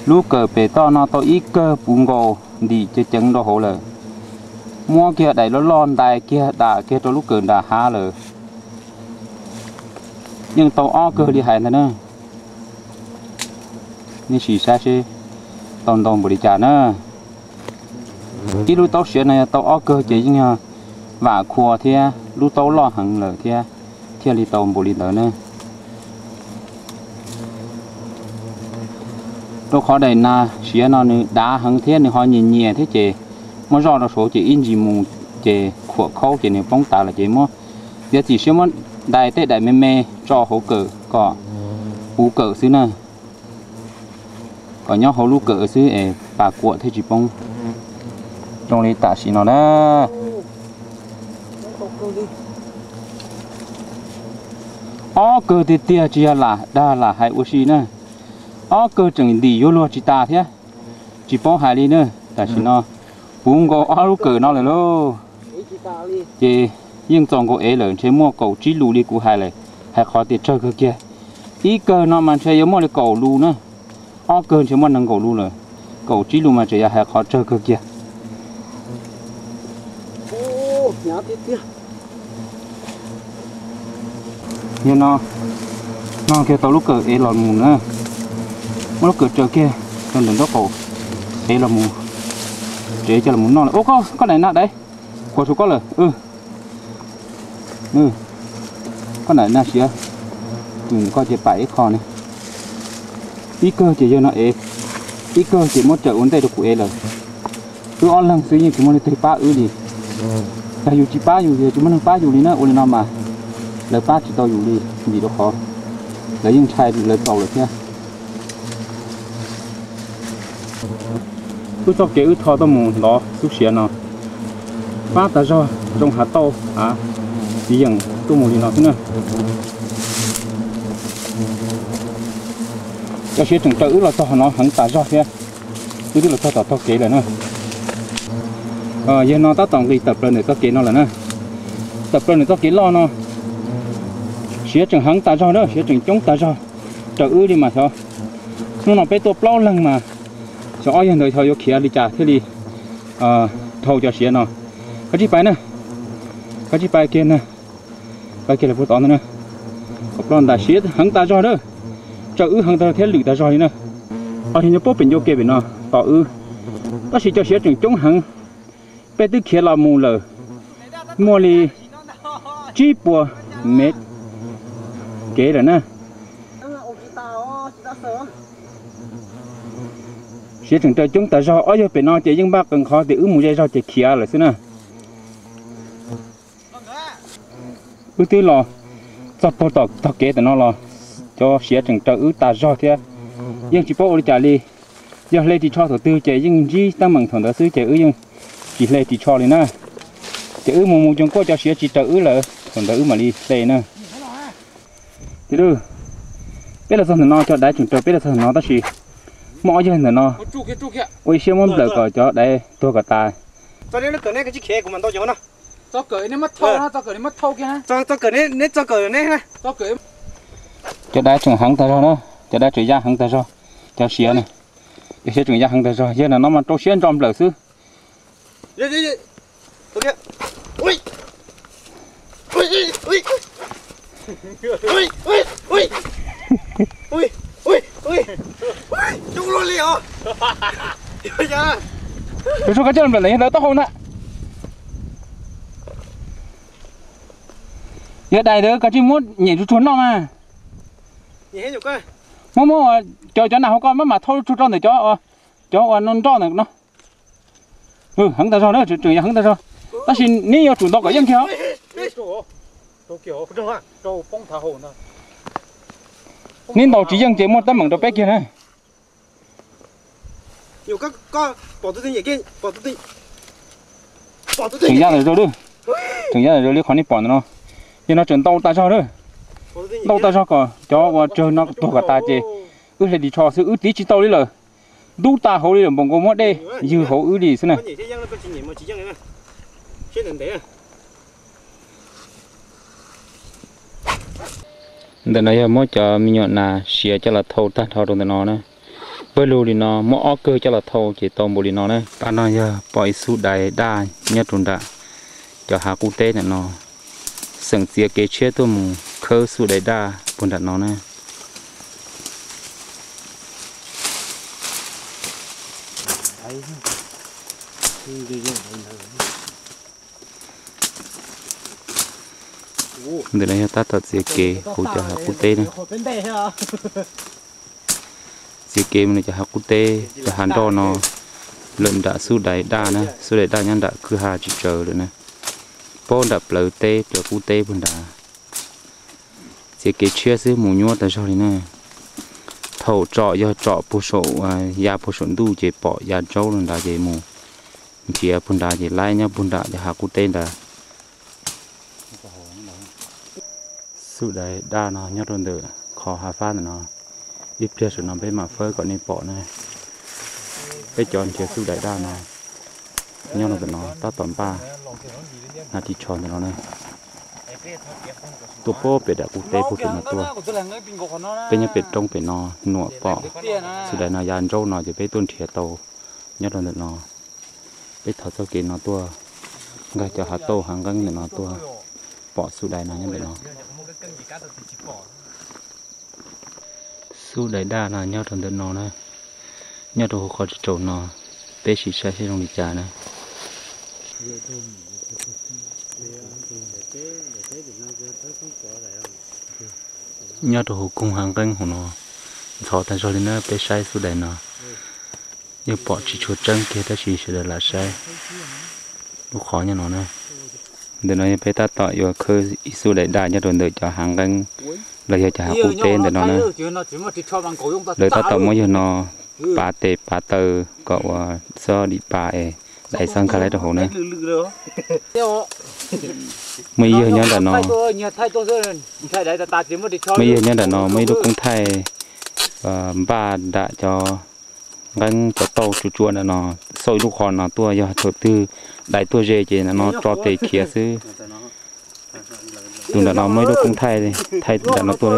Lub kawm pem toj no tau ib kawg puv nkaus ntim ceev ceev rau hauv lawm. Muab kiag daim loj loj ntais kiag dam kiag rau lub kawm nram hav lawm. Yeej tau ob kawg li hais ntag na. Nej sim saib seb tau ntau npaum li cas na. Ib lub taub siav no yog tau ob kawg ces yeej yog vam khua thiab lub taub loj heev lawm thiab, thiaj li tau npaum li ntawd na. Rau qhov daim nas siav no nws dav heev thiab nws ho nyias nyias thiab ces muab zoj rau saud ces ib ntsis mus ces khuam khaub ces nws poob tas lawm ces muab, yuav txim siab muab ntais tej daim me me tso hauv kawm kom puv kawm xwb na. Kom nyob hauv lub kawm xwb es pas kuam thiaj tsis poob. Zoo li tam sim no na. Ob kawg tiag tiag tsis yog lam dag lam hais ua si na. Ob kawg tseem ntim yuav luag tsis tas thiab. Tsis paub hais li na, tam sim no puv nkaus ob lub kawm no lawm lauj. Ces yeej txaus nkaus ev lawm, ntshe muaj kaum tsib lus li kuv hais lawm, hais qhov tias tsawg kawg kiag. Ib kawg no mas ntshe yuav muaj li kaum lus na, ob kawg ntshe muaj nees nkaum lus lawm, kaum tsib lus mas tseem yog hais qhov tsawg kawg kiag. Yog no, no kiag tau lub kawm ev los mus na, muab lub kawm tsaws kiag rau ntawm nraub qaum, ev los mus, tsev coj los noj lawm. Ua koj, koj daim nas daiv, quas saum koj lawm. Koj daim nas siav, tus koj ces pam ib qho ne. Ib kawg ces yawg no ev, ib kawg ces muab tsaws ua ntej rau kuv ev lawm. Wb ob leeg xwb yeej tsis muaj leej twg pab wb li. Yog yus tsis pab yus, yog tsis muaj neeg pab yus li na, ua li no mas lawv pab tsis tau yus li, vim rau qhov lawv yeej ntshai lawv txaus lawm thiab. Wb txoj kev wb tho tuaj mus ntov xub siav no, pab tas zog zoo hav tauj av txiv yeem tuaj mus li no xwb na. Cov siav tseem raws wb los txog no heev tas zog thiab. Wb twb los txog tom tog kev lawm na. Yawg no tab tom nqis tawm plaws ntawm txoj kev no lawm na. Tawm plaws ntawm txoj kev loj no, siav tseem heev tas zog na, siav tseem coob tas zog. Raws wb li mas xyov, hnub no peb tuaj plaub leeg mas xyov ob yawg ntawd xyov yuav khiav li cas thiaj li dhau cov siav no. Kav tsij pais na, kav tsij pais kiag na, pais kiag lawm puag tod ntag na. Kom ploj ntais, siav heev tas zog na, raws wb heev tas zog thiab lwm tas zog li na. Ob yawg nyob puag pem ncua ke pem no tos wb, tab sis cov siav tseem coob heev. Peb twb khiav los mus lawm muaj li tsib puas mev kev lawm na. Siav tseem raws coob tas zog, ob yawg pem no ces yeej npaj qee qhov tias wb mus ze zog ces khiav lawm xwb na. Wb twb los txog puag tom tog kev tam no los cov siav tseem raws wb tas zog thiab, yeej tsis paub ua li cas li. Yog hle ris tsho thaum twg ces yeej ntsib teeb meem thaum ntawd xwb ces wb yeej tsis hle ris tsho li na. Ces wb mus mus coos kuaj cov siav tsis raws wb lawm thaum ntawd wb mam li hle na. Peb los txog ntawm no, cov daiv tseem raws peb los txog ntawm no tab sis muaj ob yawg ntawm no ua ib siab muab nplawm kom cov daiv tuag kom tas. Cov daiv tseem heev tag zog na, cov daiv tseem ya heev tag zog, cov siav na, cov siav tseem ya heev tag zog, yawg ntawm no mas rau siab ntso nplawm xwb. Tsuag tsuag koj coj nplawm ntawm yawg ntawd taub hau na. Yog dais ntawd koj tsis muab nyem tsuag tsuag noj mas. Muab muab cov cov nas hauv koj maj mam thau tsuag rau ntawm cov, cov uas nroj ntawm no. Heev tas zog na, tseem yog heev tas zog, tab sis neb yuav tsum ntaus kom yeej kiag os. Neb ntaus tsis yeej ces muaj teeb meem rau peb kiag na. Tseem ya ntawm zaug, tseem ya ntawm zaug li qhov nej pom ntawm no. Yog no tseem ntau tas zog na, ntau tas zog kom cov uas tsawg no tuag kom tas ces wb hle ris tsho xwb, wb tiv tsis tau li lawm. Ntub tas hauv li lawm, npaum nkaus muab dej ywg hauv wb li xwb na. Ntawm no yog muab cov me nyuam nas siav coj los thau tag nrho rau ntawm no na. Pawg lug li no muab ob kawg coj los thau ces tau npaum li no na. Pab no yog pom ib xub dais daj nyob rau nram cov hav qub teb ntawm no, xeem txiav kev tshiab tuaj mus khawb xub dais daj puag nram no na. Ntawm no yog tab tom txiav kev hauv cov hav qub teb na. Txiav kev mus rau cov hav qub teb, cov hav nroj no lawm nram xub dais daj na, xub dais daj nyob nram kwj ha tsis tsaws lawm na. Pab nram plawv teb plawv qub teb puag nrad. Txiav kev tshiab xwb mus nyuaj tas zog li na. Thaum tsom yog tsom puag saum, ya puag saum ntuj ces pom ya ntsaub los nrad ces mus nrhiav puag nrad ces laib nyob puag nram cov hav qub teb nrad. Xub dais daj no nyob rau ntawm qhov hav fab ntawm no. Ib pliag saum no peb mam fawb kom nej pom na. Peb cov nrhiav xub dais daj no nyob rau ntawm no tab tom npaj hnav ris tsho ntawm no na. Tuaj puag pem daim qub teb puag pem no tuaj. Peb nyob pem roob pem no, nuam pom xub dais no ya ntsaub no ces peb tuaj nrhiav tau nyob rau ntawm no. Peb thov txoj kev no tuaj, nkag cov hav tauj hav nqeeb ntawm no tuaj, pom xub dais no nyob ntawm no. Xub dais daj no nyob rau ntawm no na, nyob rau hauv qhov tsaus no, peb sim saib seb zoo li cas na. Nyob rau hauv koog hav nqeeb hauv no, ntxhov tag zog li na, peb saib xub dais no yeej pom tsis tshua tseeb kiag tab sis sawv daws lam saib lub qhov nyob no na. Ntawm no yog peb tab tom yuav khawb ib xub dais daj nyob rau ntawm cov hav nqeeb los yog cov hav qub teb ntawm no na. Lawv tab tom muab yawg no pav tes pav taw kom ua txhob dim pa es dais txhob nkag laib rau hauv na. Muaj ib yawg nyob ntawm no, muaj ib yawg nyob ntawm no muaj ib lub koob thaij npaj nram cov nqeeb cov tauj tsuag tsuag ntawm no, xauj ib lub qhov no tuaj, yog thaum twg dais tuaj ze ces ntawm no tso tes khiav xwb. Tus ntawm no muaj ib lub koob thaij, thaij nram no tuaj,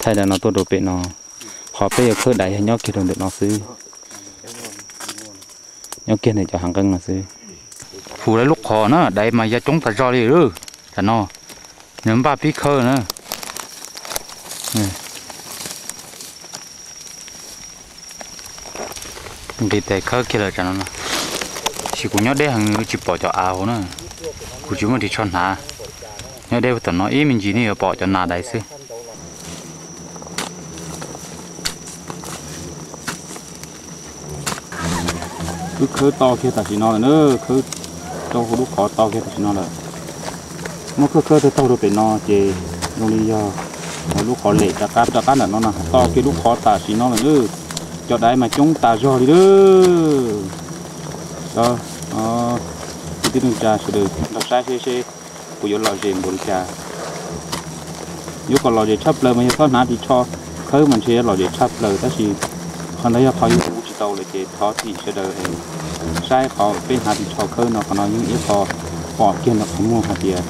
thaij nram no tuaj rau pem no. Qhov peb yuav khawb dais yog nyob kiag rau ntawm no xwb, nyob kiag ntawm cov hav nqeeb no xwb. Hu lawv lub qhov na, dais mas ya coob tas zog li. Tam no nws npaj pib khawb na. Nqis tes khawb kiag lawm tam no, tab sis kuv nyob deb heev tsis pom cov av hauv na, kuv tsis muaj ris tsho hnav. Nyob deb tam no ib me ntsis nej yuav pom cov nas dais xwb. Wb khawb to kiag tam sim no lawm na, khawb rau hauv lub qhov to kiag tam sim no lawm. Muab khawb khawb tag taug rau pem no ces zoo li yog lub qhov lem rov qab rov qab ntawm no na, to kiag lub qhov tam sim no lawm na. Cov dais mas coob tas zog li lawm. Cov kwv tij neej tsa sawv daws nrog saib seb seb puas yuav lom zem npaum li cas. Yuav kom lom zem tshaj plaws mas yog txhob hnav ris tsho khawb mas ntshe yuav lom zem tshaj plaws, tab sis qhov ntawd yog qhov yus ua tsis tau lawm ces thov txim sawv daws saib qhov peb hnav ris tsho khawb no, qhov no yeej ib qho pom kiag ntawm qhov muag hais tias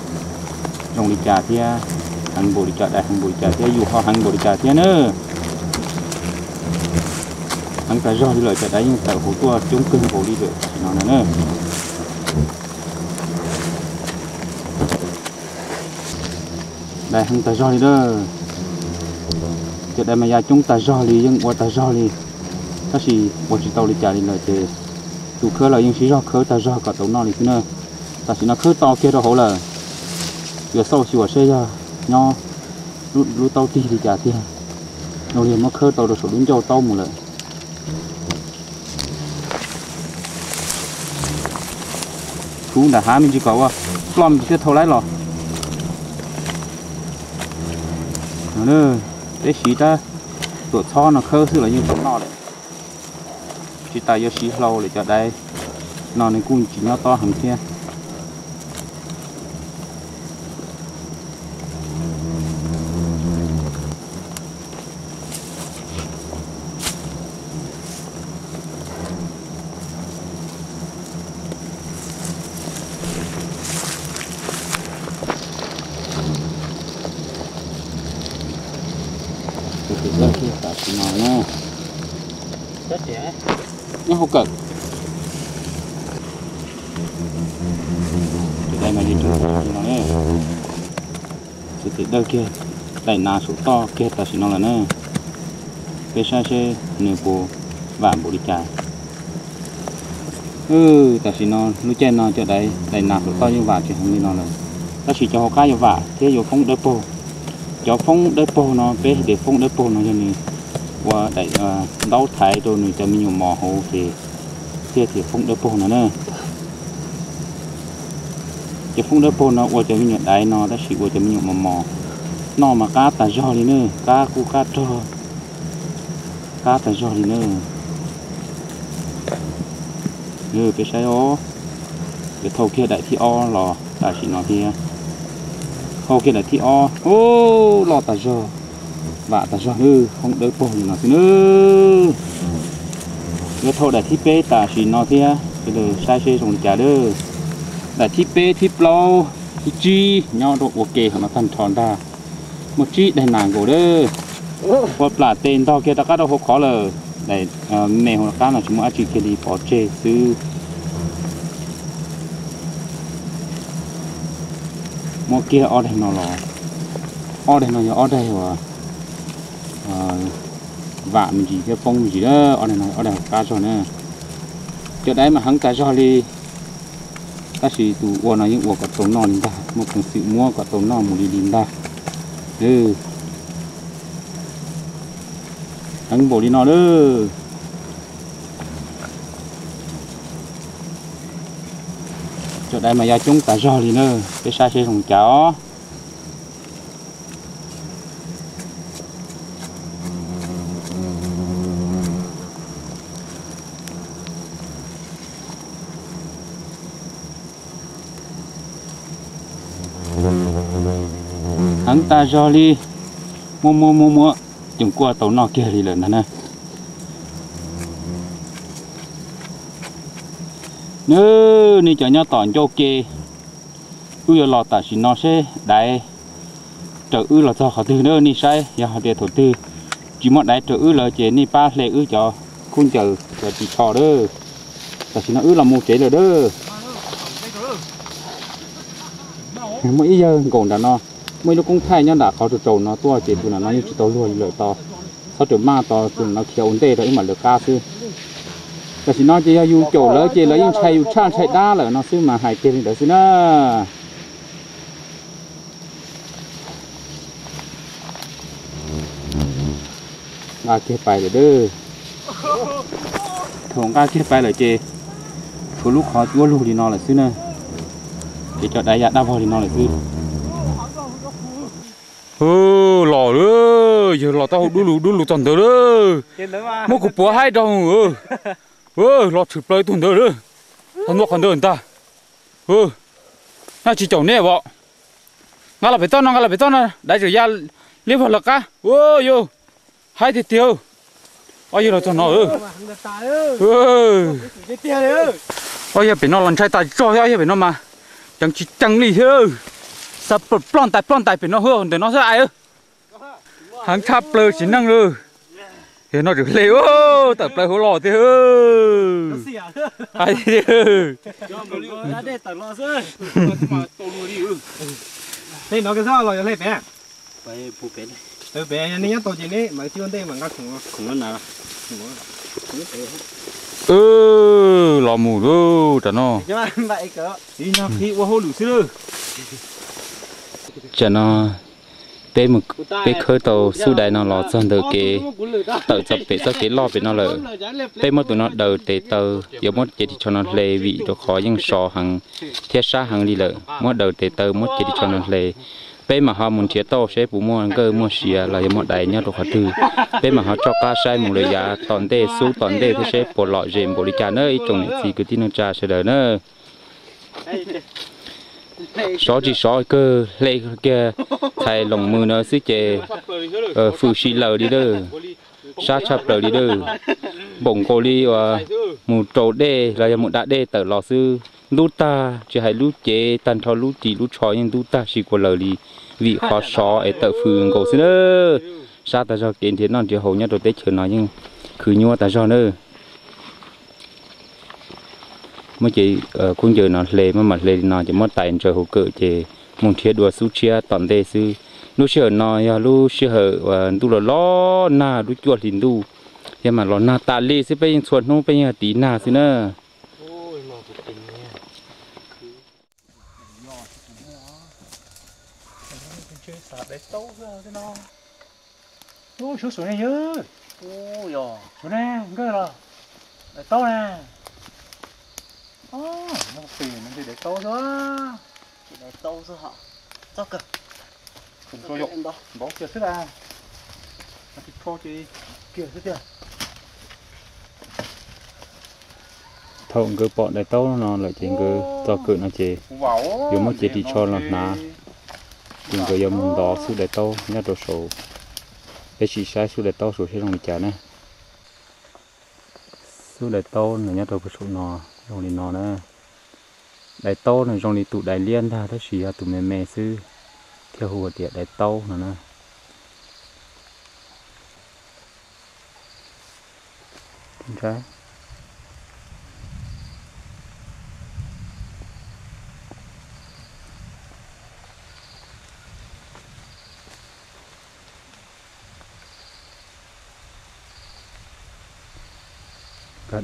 zoo li cas thiab heev npaum li cas, dais heev npaum li cas thiab yus ho heev npaum li cas thiab na. Heev tas zog li lawm, cov dais yeej tawm hauv tuaj coob kawg nkaus li lawm tam sim no na. Dais heev tas zog li na. Cov dais mas ya coob tas zog li, yeej ua tas zog li, tab sis ua tsis tau li cas li lawm ces tus khawb los yeej siv zog khawb tas zog kom tau noj li xwb na. Tam sim no khawb to kiag rau hauv lawm, yuav xauj xyuas seb yog nyob lub taub tig li cas tiag. Zoo li muab khawb tau rau saum lub ncauj taub mus lawm. Tshuv nram hav me ntsis kom ua ploj me ntsis thiaj thau laib los. Peb siv rab tuam txhob no khawb xwb los yeej tau noj lawm. Tsis tas yuav siv hlau lawm, cov dais no nws kuj tsis nyob tob heev thiab. Tam sim no na, nyob hauv kawm, ces dai mas li no, xwm tim dawj kiag daim nas saum toj kiag tam sim no lawm na. Peb saib seb nws puas vam npaum li cas. Tam sim no lub caij no cov daim, daim nas saum toj yeej vam tsis heev li no lawm, tab sis cov hauv qab yuav vam thiab yuav foob dawb paug. Cov foob dawb paug no, peb hais tias foob dawb paug no yog nws ua daim ntaub thaiv rau nws cov me nyuam mos hauv ces thiaj tias foob dawb paug no na. Cov foob dawb paug no ua cov me nyuam daiv no tab sis ua cov me nyuam mos mos, noj mas qab tas zog li na, qab kuj qab rog, qab tas zog li na. Peb saib os, yuav thau kiag daim thib ob los tam sim no thiab. Thau kiag daim thib ob, loj tas zog, vam tas zog, foob dawb paug li no xwb na. Yuav thau daim thib peb tam sim no thiab, sawv daws saib seb zoo li cas lawm. Daim thib peb, thib plaub, thib tsib nyob rau ua ke hauv no tag nrho ntag. Muaj tsib daim nas nkaus lawm. Ua plam tes ntog kiag rov qab rau hauv qhov lawm. Daim me hauv qab no tsis muaj dab tsi kiag li, pov tseg xwb. Muab kiag ob daig no los, ob daig no yog ob daig uas vam me ntsis thiab foob me ntsis, ob daig no ob daig hauv qab zog na. Cov daiv mas heev tas zog li, tab sis tus ua no yeej ua kom tau noj li ntag, muaj peev xwm muab kom tau noj mus li li ntag. Heev npaum li no lawm. Cov daiv mas yog coob tas zog li na, peb saib seb zoo cas os. Heev tas zog li, muaj muaj muaj muaj, ces kuj tau noj kiag li lawm ntag na. Nws, nej cov nyob tom ncauj ke, wb yuav los tam sim no seb daiv raws wb los txog qhov twg na, nej saib yog hais tias thaum twg tsis muaj daiv raws wb lawm ces nej pab hle wb cov khaub ncaws cov ris tsho lawm. Tam sim no wb los mus tsev lawm na. Muaj ib yawg nkaum nram no, muaj ib lub koob thaij nyob nram qhov tsaus tsaus no tuaj ces tus nram no yeej tsis tau luag lawm tos, txhob rawm maj tos tus nram no khiav ua ntej rau wb mam lawv qab xwb. Tam sim no ces yog yus caum lawv ces lawv yeej ntshai yus tshaj ntshai dab lawm no xwb mas hais kiag li ntawd xwb na. Nqa kiag pais lawm. Thaum nqa kiag pais lawm ces tshuav lub qhov cuab lug li no lawm xwb na. Ces cov daiv ya daj vog li no lawm xwb. Los lawm, yawg los tau dub lug dub lug txog ntawd lawm. Muab kuv puav haib rau. Los tshwm plaws tus ntawd lawm. Tau ntua qhov ntawd ntag. Nab tsis caum nej as. Nqa los pem toj no, nqa los pem toj no, daiv tseem ya liab vog lawv qab. Yus, haib tiag tiag. Ob yawg los txog no. Ob yawg pem no los ntshai tas zog thiab, ob yawg pem no mas ceev tsis ceev li thiab. Xa ploj ntais ploj ntais pem no, ntawm no xwb. Heev tshaj plaws txiv neej lawm. Yog no tseem hle tawm plaws hauv los tiag. Los mus lawm tam no. Tam no peb, peb khawb tau xub dais no los txog ntawm kev tawm txog pem txoj kev loj pem no lawm. Peb muab tus no daws tes taw, yuav muab cev ris tsho no hle vim rau qhov yeej sov heev thiab sab heev li lawm. Muab daws tes taw, muab cev ris tsho no hle. Peb mam ho mus nrhiav tauj seb puas muaj nkawj muaj sia los yog muaj dais nyob rau qhov twg. Peb mam ho toj qab saib mus lawm yav tom ntej, xub tom ntej thiab seb puas lom zem npaum li cas na ib tsoom niam txiv kwv tij neej tsa sawv daws na. Sov tsis sov kawg, hle kiag txhais loos mws no xwb ces fwm si lawm li lawm, sab tshaj plaws li lawm. Npaum nkaus li uas mus raus dej los yog mus da dej tawm los xwb, ntub tag, tsis hais lub cev tag nrho lub ris lub tsho yeej ntub tag si kua lawm li, vim qhov sov es tawm fws nkaus xwb na. Sab tas zog, kev nrhiav noj nrhiav haus nyob rau teb chaws no yeej khwv nyuaj tas zog na. Muab cev khaub ncaws no hle, muab mam hle li no ces muab tais ntsaws hauv kawm ces mus nrhiav dua xub tshiab tom ntej xwb. Lub sij hawm no yog lub sij hawm uas ntuj los los nag, lub cuaj hli ntuj, yog mam los nag tas li xwb, peb yeej txhua hnub peb yeej tiv nag xwb na. Ub, suav ne, yog suav ne, nkawj los, daim taub ne. Npog pim no ntshe daim taub xwb. Daim taub xwb hos. Txog kawg. Npau kiag xwb las. Tsis tho ces kiag xwb tiag. Thaum nkawd pom daim taub no lawm ces nkawd txog kawm no ces yuav muab cev ris tsho los hnav, ces nkawd yuav mus ntov xub daim taub nyob rau saud. Peb sim saib xub daim taub saud seb zoo li cas na. Xub daim taub nws nyob rau puag saum no zoo li no na. Daim taub nws zoo li tus dais liab ntag tab sis yog tus me me xwb thiaj hu tias daim taub no na. Nkag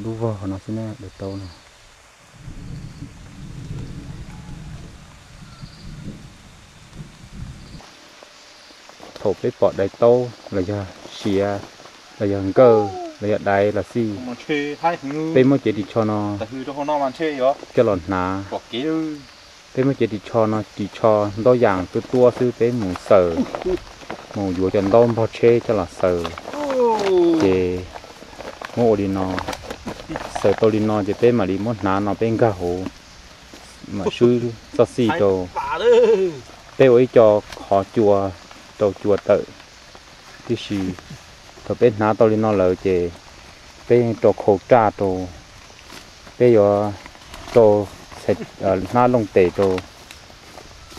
dub vog no xwb na, daim taub no. Thaum peb pom daim taub los yog siav los yog nkawj los yog dais los xij, peb muab cev ris tsho no coj los hnav. Peb muab cev ris tsho no, ris tsho ntaub yas tuab tuab xwb, peb mus xaws, mus yuav cov ntaub npog tsheb coj los xaws, ces muab ua li no. Xaws tau li no ces peb mam li muab hnav no peb nkag hauv mam swb txoj xij rau. Peb ua ib co qhov cua rau cua tawm tib si. Thaum peb hnav tau li no lawm ces peb rau khau raj rau, peb yuav rau hnab looj tes rau,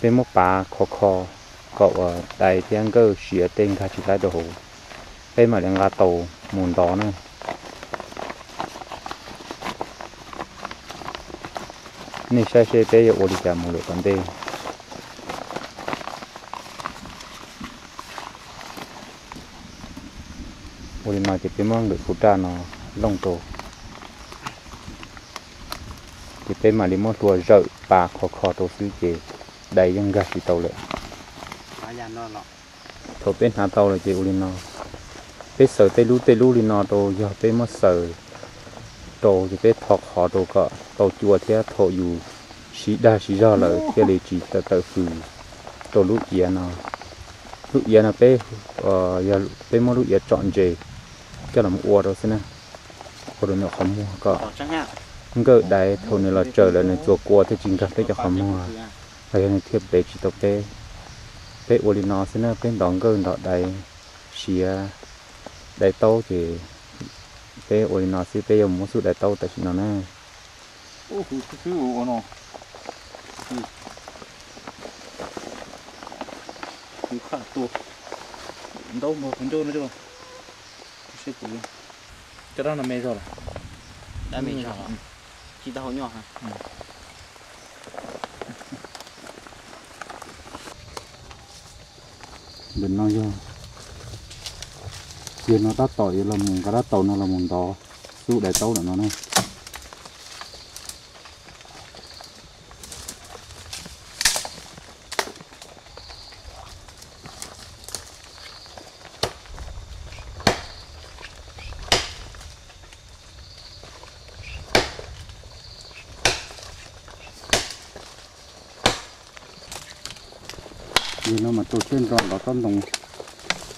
peb muab pav khov kho kom uas dais thiab nkawj siav tej nkag tsis laib rau hauv, peb mam li nqa taus mus ntov na. Nej saib seb peb yuav ua li cas mus lawm tom ntej. Ua li no ces peb muab nkawm khau raj no looj rau, ces peb mam li muab hlua zawm pav khov kho rau xwb ces dais yeej nkag tsis tau lawm. Thaum peb hnav tau lawm ces ua li no, peb xaws tej lub tej lub li no rau, yog peb muab xaws rau ces peb tho qhov rau kom tau cua thiab thaum yus siv dag siv zog lawm thiaj li tsis tawm tawm fws rau lub iav no. Lub iav no peb, yog peb muab lub iav tsom ntses coj los ua rau xwb na, ua rau ntawm qhov muag kom nkawj dais thaum nws los tsaws lawm nws txuas kua thiaj tsis nkag peb cov qhov muag, los yog nws thiaj pev tsis tau peb. Peb ua li no xwb na, peb ntov nkawj ntov dais, siav, dais taub ces peb ua li no xwb, peb yuav mus muab xub dais taub tam sim no na. Ntawm no yog, yog no tab tom yuav los mus nqa tab tom no los mus ntov xub dais taub ntawm no na. Yog no mas rau siab ntso ntov tsob ntoo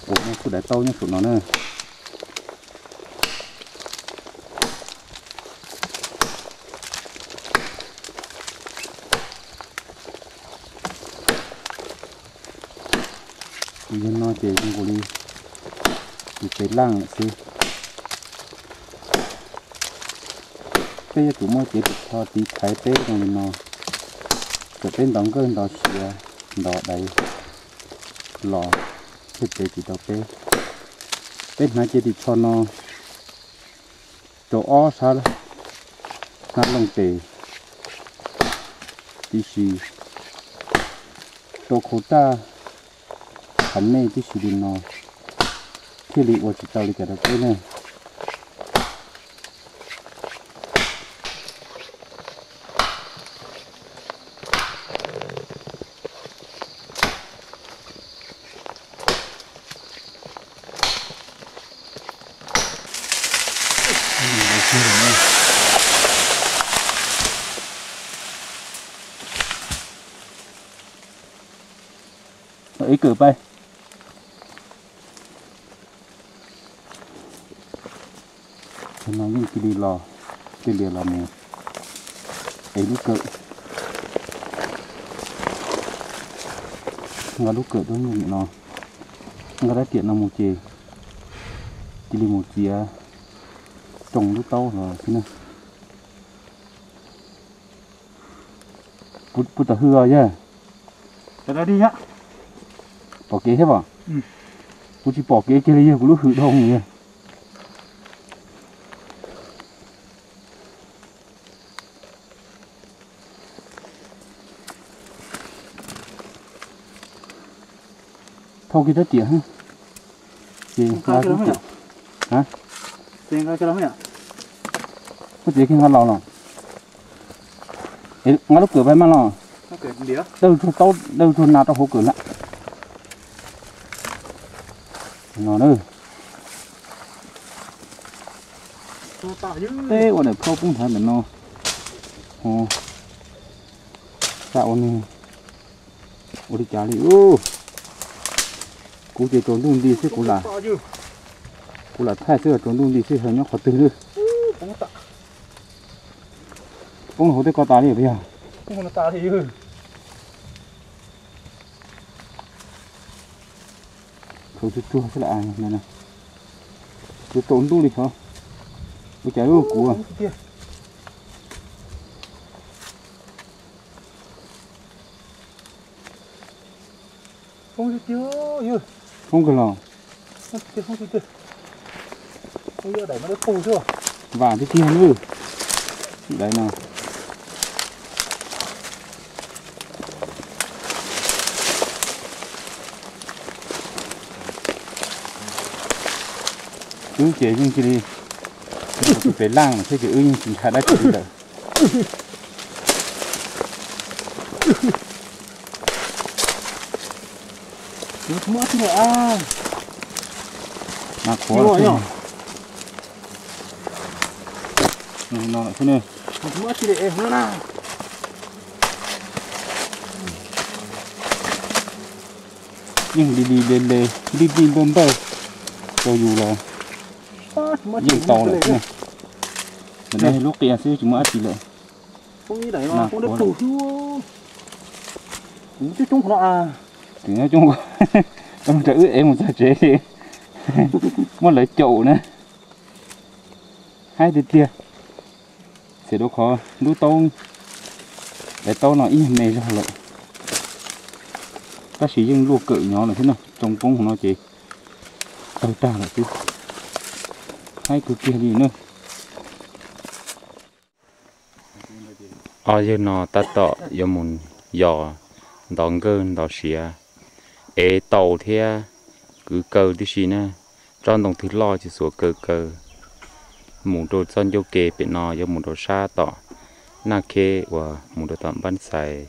uas muab xub dais taub nyob saum no na. Kuv yog no ces zoo nkaus li kuv pem laj lawm xwb. Peb yuav tsum muaj cev ris tsho tiv thaiv peb zoo li no, kom peb ntov nkawj ntov siav ntov dais los thiaj pev tsis tau peb. Peb hnav cia tim tsho no rau ob sab, sab looj tes tib si, rau khau raj qhov nej tib si li no, thiaj li ua tsis tau li cas rau peb ne. Ib kawm pais. Thaum no yeej cia li los, cia li los mus ev lub kawm, nqa lub kawm tuaj mus no, nqa rab riam no mus ces cia li mus txiav tsoo lub taub los xwb na. Puas tau hwj os yawg? Pom kev thiab pom? Kuv tsis pom kev kiag li yawg, kuv lub hwm dhau yawg. Thau kiag rab riam, ces nqa lub kawm. Koj txiav kiag nqa los los. Nqa lub kawm pais mas los. Dawj tsuag taub, dawj tsuag nas rau hauv kawm lawm. No na. Peb ua daim phauj poob nthav ntawm no. Xav ua nws ua li cas li. Kuv ces tsaus ntuj nti xwb, kuv lam, kuv lam thaij xwb, tsaus ntuj nti xwb, nyob qhov twg lawm. Poob hauv tej ko tas li puas yog? Tsuag tsuag xwb lam, tsaus ntuj li xyov. Ua cas kuv poob kawg los. Vam tiag tiag nawb. Daim no. Wb ces yeej cia li pem laj thiab ces wb yeej tsis ntshai dab tsi li lawm. Mas qhuav no xwb ne. Yeej li li le le, npij npij npawj npawj rau yus los yeej tau lawm xwb ne. Lub qias xwb tsis muaj dab tsi lawm. Twm nyob coob, wb ev mus txog tsev muab lawv caum na. Haib tiag tiag. Txhia rau qhov lub taub, daim taub no ib nyuag me zog lawm, tab sis yeej luaj kawm nyob lawm thiab na. Tsoo poob hauv no ces tawg tag lawm xwb. Haib kawg kiag li na. Ob yawg no tab tom yuav mus yos ntov nkawj ntov siav, ev taus thiab kwv kaw tib si na. Tsob ntoo twg loj ces xuas kaw kaw. Mus rau txoj ncauj ke pem no yuav mus rau sab tom Naj Kheb uas mus rau tom Npab Xais.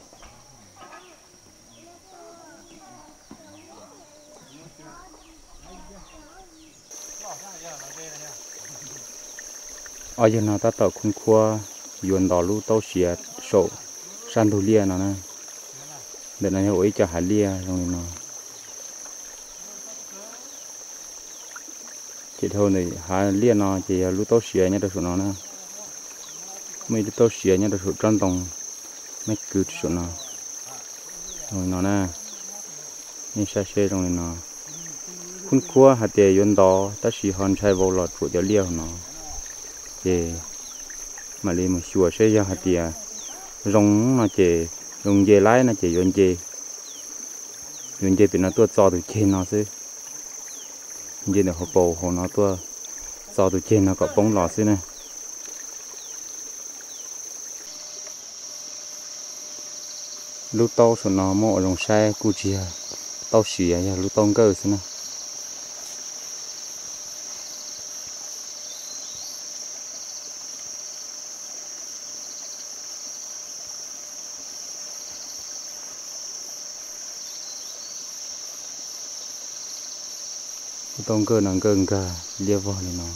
Ob yawg no tab tom khub khuab yuav ntov lub taub siav saum sab ntug liaj no na. Ntawm no yog ua ib co hav liaj zoo li no. Ces dhau ntawm hav liaj no ces yog lub taub siav nyob rau saum no na. Muaj ib lub taub siav nyob rau saum tsob ntoo me kwv rau saum no. Zoo li no na. Nej saib seb zoo li no. Khub khuab hais tias yuav ntov tab sis ho ntshai vau los tsuam cov liaj hauv no. Ces mam li mus xyuas seb yog hais tias zoo no ces, zoo nce laib no ces yuav nce, yuav nce pem no tuaj txo tus ceg no xwb. nce ntawm hauv paus hauv no tuaj txo tus ceg no kom poob los xwb na. Lub taub saum no muab ua zoo saib kuj tsis yog taub siav, yog lub taub nkawj xwb na. Lub taub nkawj no nkawj nkag liab vog li no.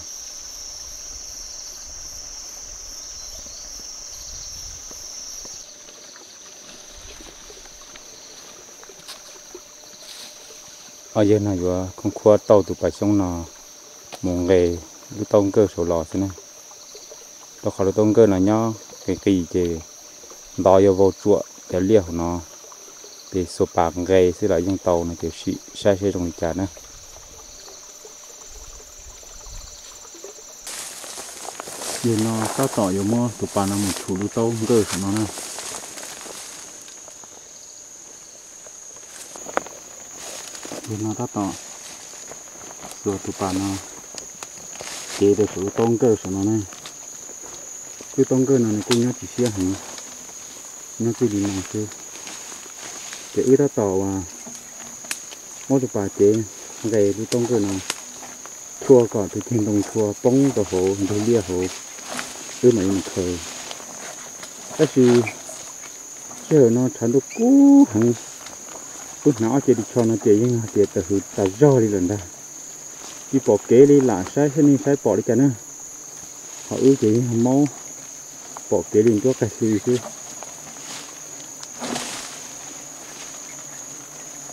Ob yawg no yuav khoob khuab tauj tus pas xyoob no mus nqes lub taub nkawj saud los xwb na. Rau qhov lub taub nkawj no nyob qis qis ces ntov yuav vau tsuam cov liaj hauv no, ces xuas pas nqes xwb los yeej tau no ces sim saib seb zoo li cas na. Yawg no tab tom yuav muab tus pas no mus tshum lub taub nkawj saum no na. Yawg no tab tom xuas tus pas no cev rau saum lub taub nkawj saum no na. Lub taub nkawj no nws kuj nyob tsis siab heev, nyob txij li no xwb. Ces wb tab tom uas muab tus pas cev nqes lub taub nkawj no, tshua kom tus ceg ntoo tshua poob rau hauv ntug liaj hauv, wb mam li mus khaws. Tab sis sij hawm no tshav ntuj kub heev, wb hnav ob ce ris tsho no ces yeej hais tias tawm hws tas zog li lawm ntag. Tsis pom kev li lam saib saib nej saib pom li cas na. Ho wb ces yeej maub pom kev li nruab qaig hli xwb.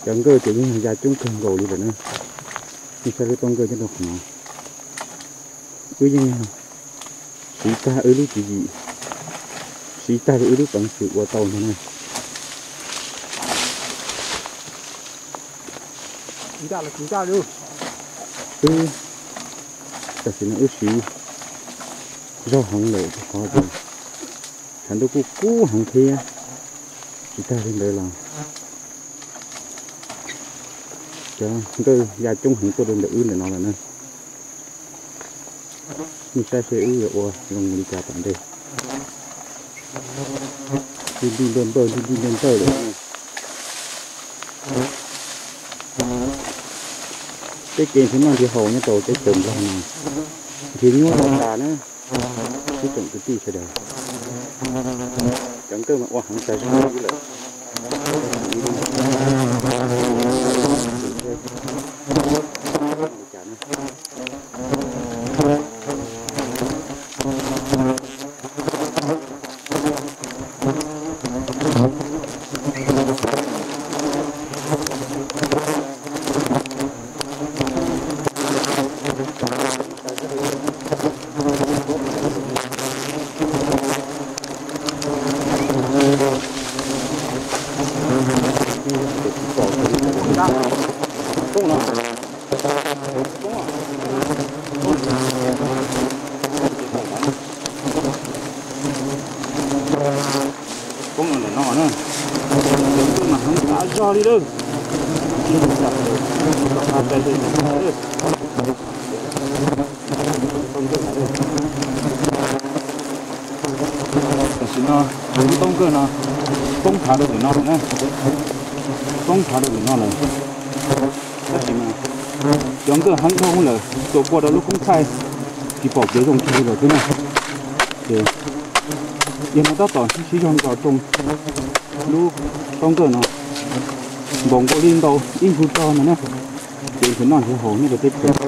Cov nkawj ces yeej yog ya coob kawg nkaus li lawm na. Nej saib lub taub nkawj nyob rau qhov no. Wb yeej siv tag wb lub tswv yim, siv tag li wb lub peev xwm ua tau ntag na. Wb tam sim no wb siv zog heev lawm rau qhov tias tshav ntuj kuj kub heev thiab. Tsis tag li ntawd los cov nkawj ya coob heev tuaj rau ntawm wb ntawm no lawm na. Nej saib seb wb yuav ua zoo li cas tom ntej. Nti nti npawj npawj, nti nti npawj npawj lawm. Peb kev nrhiav noj nrhiav haus nyob rau teb chaws Nplog no nrhiav nyuaj tas tas na, ib tsoom kwv tij sawv daws. Cov nkawj mas ua heev tas zog li lawm. Poob no ntawm no na, mas heev tas zog li lawm. Tam sim no lub taub nkawj no poob thav rau ntawm no lawm na, poob thav rau ntawm no lawm. Tab sis mas cov nkawj heev dhau lawm, tsuas kua rau lub koob thaij tsis pom kev zoo kiag li lawm thiab na. Ces yog no tab tom sib zog nrog rau lub taub nkawj no npaum nkaus li ntau ib nthwv rog ntag na. Ces nrhiav noj nrhiav haus nyob rau teb chaws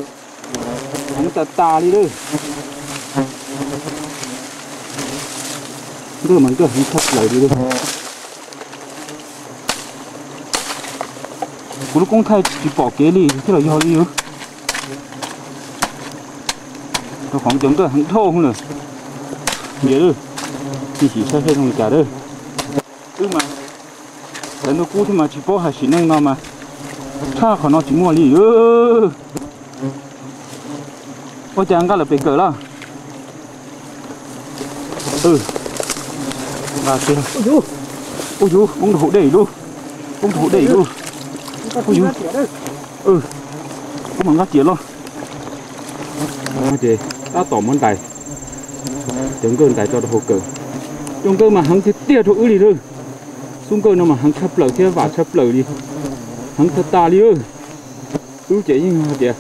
heev tas tas li lawm. Nkawj mas nkawj heev tshaj plaws li lawm. Kuv lub koob thaij tsis pom kev li thiab los yog li. Rau qhov cov nkawj heev dhau lawm. Nce lawm, sim saib seb zoo li cas lawm. Wb mas txawv ntuj kub thiab mas tsis paub hais sim neej no mas tshaj qhov no tsis muaj li. Ua cas nqa lawm pem kawm lawm? Nqa tiag. Ub yuv, poob rau hauv dej lub, poob rau hauv dej lub. Ub yuv, poob mas nqa tiag los. Ces tab tom muab ntais, cov nkawj ntais tso rau hauv kawm. Cov nkawj mas heev tiag tiag rau wb li lawm. Xub nkawj no mas heev tshaj plaws thiab vam tshaj plaws li, heev tag tas li. Wb ces yeej hais tias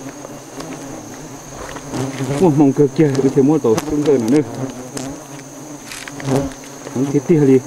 muaj hmoo kawg kiag wb thiaj muab tau xub nkawj no na. Heev tiag tiag li.